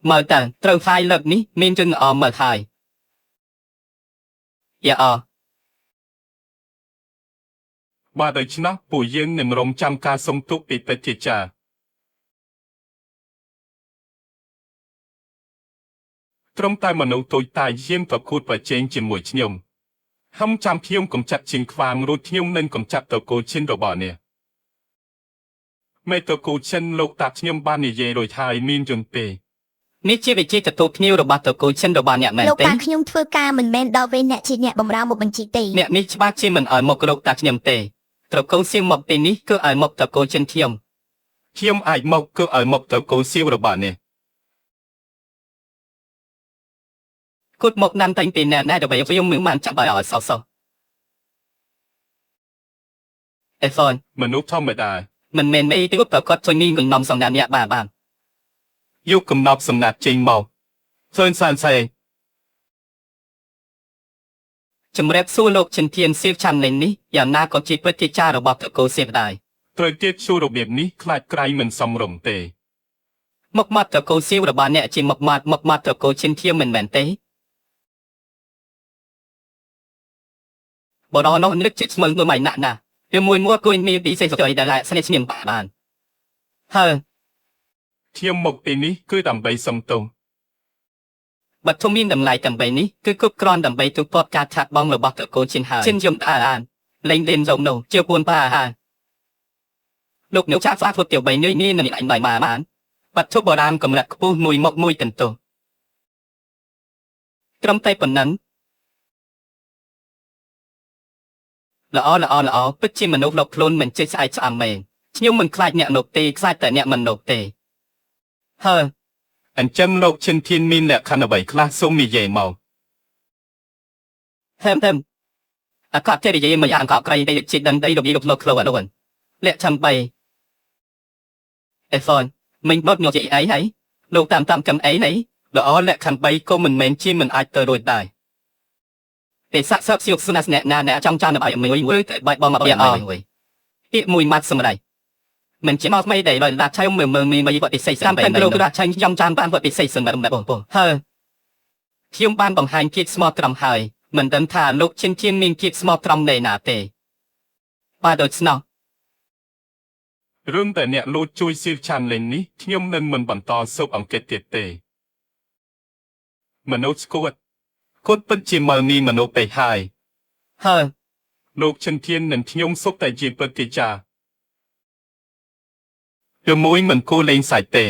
មើលតើត្រូវផ្សាយលើកនេះមានជនល្អមើលហើយយ៉ាអ បាទដូច្នោះពួកយើងនឹងរងចាំការសុំទោសពីពេទ្យចាត្រឹមតែមនុស្សតូចតាចយាមប្រកួតប្រជែងជាមួយខ្ញុំហំចាំខ្ញុំកំចាត់ជាងខ្វាងរួចខ្ញុំនឹងកំចាត់តកូលឈិនរបស់នេះមេតកូលឈិនលោកតាខ្ញុំបាននិយាយរួចហើយមានយន្តទេ នេះជាវិជាទទួលភ្ញៀវរបស់តកូលឈិនរបស់អ្នកមែនទេ លោកតាខ្ញុំធ្វើការមិនមែនដល់វេនអ្នកជាអ្នកបំរើមុខបញ្ជីទេ អ្នកនេះច្បាស់ជាមិនឲ្យមកលោកតាខ្ញុំទេត្រកូលសៀងមកទីនេះគឺឲ្យមកតកូលឈិនខ្ញុំ ខ្ញុំអាចមកគឺឲ្យមកតកូលសៀវរបស់នេះ គត់មកណាំតែងពីអ្នកណែដើម្បីខ្ញុំមិនបានចាប់ឲ្យសោះសោះអេហ្វន មនុស្សធម្មតា មិនមែនមេទីប្រកាសជួយនេះនឹងនំសំណាក់អ្នកបានបាន យកកំណប់សំណាត់ចេញមកសឿនសានសែ ជំរាបសួរលោកចិនធានសៀវឆាន់លេងនេះយ៉ាងណាក៏ជាព្រឹទ្ធាចារ្យរបស់តកូលសៀវដែរ ត្រូវទៀតជួរបៀបនេះខ្លាចក្រៃមិនសមរម្យទេ មុខមាត់តកូលសៀវរបស់អ្នកជាមុខមាត់មុខមាត់តកូលឈិនធានមិនមែនទេបរោះនោះនឹកចិត្តស្មើមួយម៉ៃណាក់ណាវាមួយមួគួយមានពិសេសចុយដែលស្នេហ៍ស្នាមបានហើយ ខ្ញុំមកទីនេះគឺដើម្បីសុំទោស បើធំមានតម្លៃដើម្បីនេះគឺគ្រប់គ្រាន់ដើម្បីទូទាត់ការឆាត់បងរបស់តកូលឈិនហើយឈិនយំអាអានលេងលេងរងនោះជាពួនប៉ាហាលោកនៅចាក់ស្អាតធ្វើទៀវបីនេះនេះនឹងអញបាយបានបានបាត់ឈប់បរាមកម្រិតខ្ពស់មួយមកមួយកន្ទោសត្រឹមតែប៉ុណ្ណឹងល្អល្អល្អពិតជាមនុស្សលោកខ្លួនមិនចេះស្អែកស្អាំមែនខ្ញុំមិនខ្លាចអ្នកនោះទេខ្លាចតែអ្នកមិននោះទេហើយ អញ្ចឹងលោកឈិនធានមានលក្ខខណ្ឌអ្វីខ្លះសូមនិយាយមក ហេមហេមអាកប្បកិរិយាមិនយ៉ាងកប់ក្រៃទេជាដឹងដីរបៀបលោកខ្លួនអនុលក្ខខណ្ឌ3អេហ្វនមិញបត់ញជាអីហើយលោកតាមតាមកំអីនេះ ល្អលក្ខខណ្ឌ3ក៏មិនមែនជាមិនអាចទៅរួចដែរ ពេលសាក់សឹកសៀវស្នាស្នាក់ណាអ្នកចង់ចាំឲ្យមួយមួយទៅបាយបងមកអមួយពាក្យមួយម៉ាត់សម្រៃមិនជាមកថ្មីដែលឡើយឡាឆៃមើលមើលមានមួយបតិសេសតាមតែលោករាឆៃខ្ញុំចាំបានបតិសេសសម្រាប់បងប្អូនហើយខ្ញុំបានបង្ហាញជាតិស្មោះត្រង់ហើយមិនដឹងថាលោកឈិនជាមានជាតិស្មោះត្រង់នៅណាទេបាទដូច្នោះ រឿងតែអ្នកលួចជួយសៀវឆានលេងនេះខ្ញុំនឹងមិនបន្តស៊ើបអង្កេតទៀតទេមនុស្សស្គួតគាត់ពិតជាមើលនេះមនុស្សពេកហើយ ហើយ លោកឈិនធាននិងខ្ញុំសុទ្ធតែជាព្រឹទ្ធាចារ្យជាមួយមិនគួរលេងសាច់ទេ